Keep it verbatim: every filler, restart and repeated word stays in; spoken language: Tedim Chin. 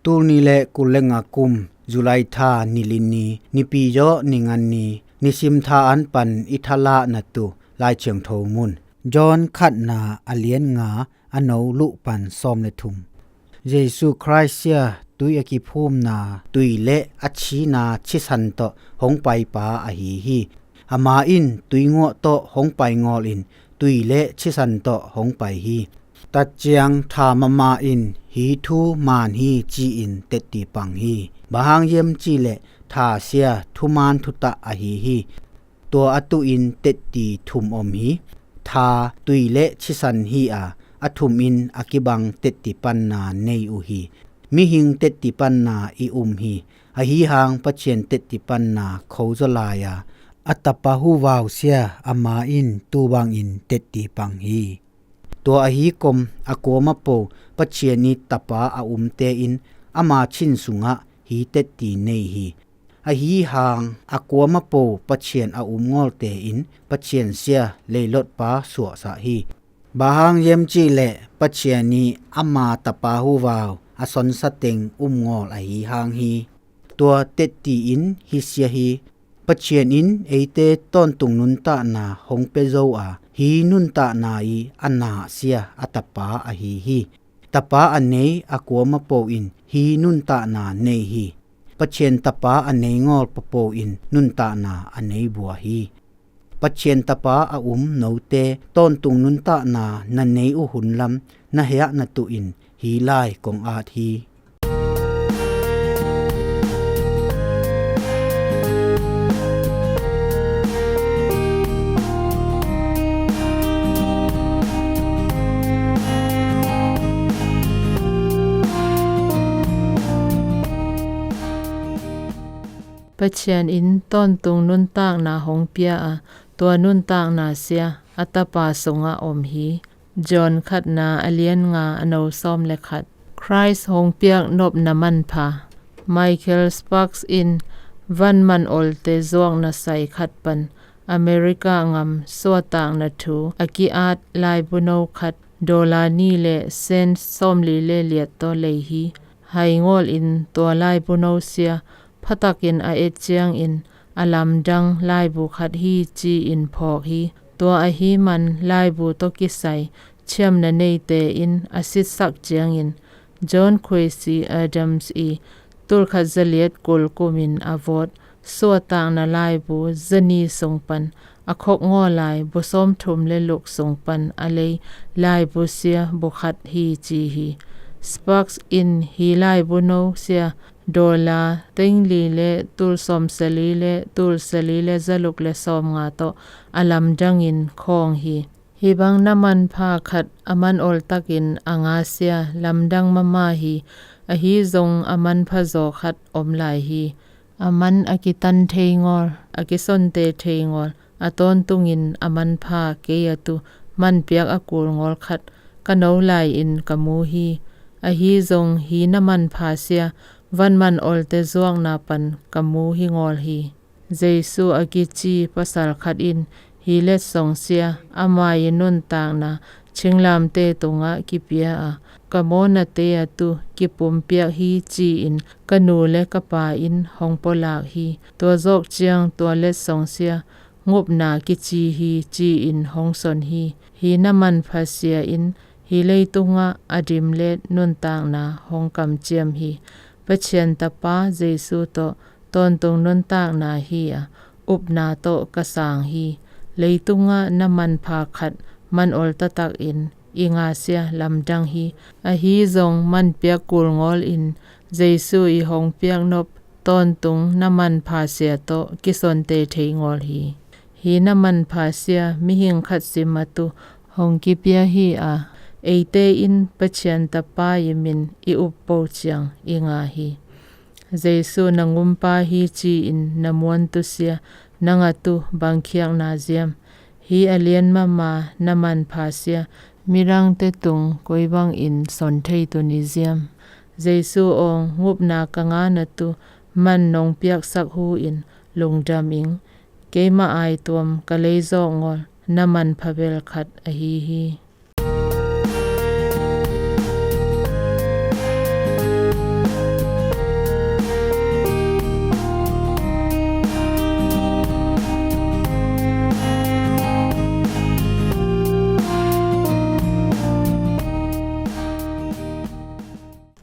Tul ni le kul le nga kum, July tha ni li ni, Nipi zawh ni ngan ni, nisim tha an pan i thalah na tu Lai Thiangtho mun. John khatna a lian nga, a no luh pan sawm le thum. Jesu Khrist sia tui a kiphumna, tui le a thina thisan tawh hong paipa ahi hi. Ama in tuinguah tawh hong pai ngawl in tui le thisan tawh hong pai hi. Tatciang tha mama in hi thu man hi ci-in tetti pang hi. Bang hang hiam cih leh tha sia thuman thutah ahi hi. Tua a tuhin tetti thum om hi. Tha, tui le thisan hi a, a thum in a kibang tetti panna nei uh hi. Mihing tetti panna i um hi. Ahi hang Pathian tetti panna khozaw lai a, a tapa huvau sia ama in tu bangin tetti pang hi. Tua ahi kom a kuama po Pathian i tapa a umte in ama thin sungah hi tetti nei hi. Ahi hang a kuama po Pathian a um ngawlte in Pathian sia leilotpa suahsah hi. Bang hang hiam cih leh Pathian i ama tapa huvau a sonsa teng um ngawl ahi hang hi. Tua tetti in hi sia hi. Pathian in eite tawntung nuntakna hong pia zo a, hi nuntakna i a na sia a tapa ahi hi. Tapa a nei a kuama po in hi nuntakna nei hi. Pathian tapa a nei ngawl papo in nuntakna a nei bua hi. Pathian tapa a um note tawntung nuntakna na nei uh hun lam na hiah na tuh in hi lai kong at hi. Pathian in tawntung nuntakna hong pia a, tua nuntakna sia a tapa sungah om hi. John khatna a lian nga a no sawm le khat. Khrist hong piak nopna manpha. Michael Sparks in van man olte zuakna sai khat pan America ngam suahtakna thu a ki-at laibu no khat, dollar ni le cent sawmli le liat tawh lei hi. Hai ngawl in tua laibu no sia phatakin a et ciangin a lamdang laibu khat hi ci-in phawk hi. Tua ahi man laibu tawh kisai thiamna neite in a sitsak ciangin John Quincy Adams i tulkhat zaliat kul kumin a vawt suahtakna laibu zani sung pan a khok ngaw lai bu sawmthum le luk sung pan a lei laibu sia bu khat hi ci hi. Sparks in hi laibu no sia dollar tengli le tul sawmsali le tul sali le zaluk le sawmnga tawh a lamdangin khawng hi. Hih bang na manpha khat a man oltakin a nga sia lamdang mama hi. Ahi zong a manpha zaw khat om lai hi. A man a kitan thei ngawl, a kisonte thei ngawl, a tawntungin a manpha kei a tu manpiak a kul ngawl khat ka no lai-in ka mu hi. Ahi zong hi na manpha sia van man olte zuakna pan ka mu hi ngawl hi. Jesu a kici pasal khat in hi letsong sia ama i nuntakna thinglamte tungah kipia a, ka mawhnate a tu kipumpiak hi ci-in ka nu le ka pa in hong pulak hi. Tua zawk ciang tua letsong sia ngupna kici hi ci-in hong son hi. Hi na manpha sia in hi leitungah a dim le nuntakna hong kamciam hi. Pathian Tapa Jesu tawh tawntung nuntakna hi a, upna tawh ka sang hi. Leitungah na manpha khat man ol taktakin i nga sia lamdang hi. Ahi zong manpiak kul ngawl in Jesu i hong piak nop tawntung na manpha sia tawh kisonte thei ngawl hi. Hi na manpha sia mihing khat sim a tu hong kipia hi a, eite in Pathian Tapa i min i up po ciang i nga hi. Jesu na ngumpa hi ci-in na muan tu sia nang a tu bang khiakna ziam? Hi a lian mama na manpha sia midangte tung koi bangin son thei tuni ziam? Jesu awng ngupna ka nga na tu man nong piaksak hu in lungdam ing. Keima aituam ka leizawk ngawl na manpha bel khat ahi hi.